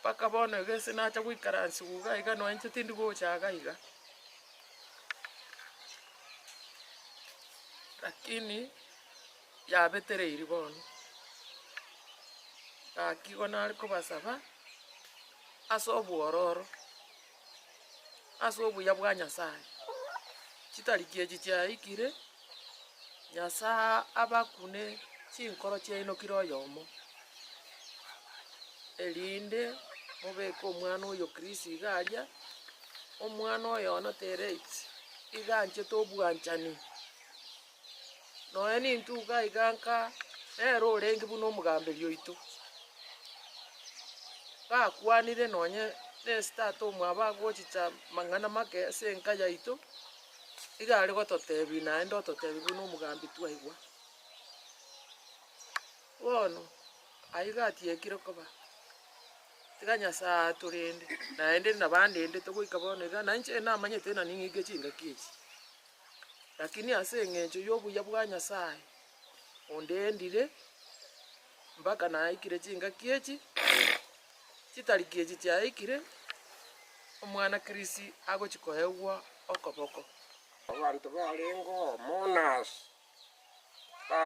Mpaka bono iga ase nacha goikaransigwa iga iga nonya inche tindi gocha iga iga. Lakini yabetereirie bono, gaki igo nare kobasaba ase obwororo, ase obuya bwa Nyasaye, chitariki echi chiaikire, Nyasae abakune chinkoro chiaino kera oyomo, erinde mobeke omwana oyo Kristo iga aria, omwana oyo one tereti, iga anchete obwanchani. Nonya nintwe iga iga nka, nere orenge buna omogamberi oito, gakwanire nonye na ase tata omwabo agochicha mang'ana make ase enka yaito, iga are gototebia naende ototebia buna omogambi twaigwa. Bono, ayio gatiekire koba, tiga Nyasaye atorende, naende nabo andendete goika bono iga, na inche namanyete ng'a ning'ike chingaki echi. Lakini ase eng'encho y'obuya bwa Nyasaye, ondendire mpaka naikire chingaki echi, chitariki echi chiaikire, omwana Christ agochia koegwa okoboko. Abanto barenge oo, mourners.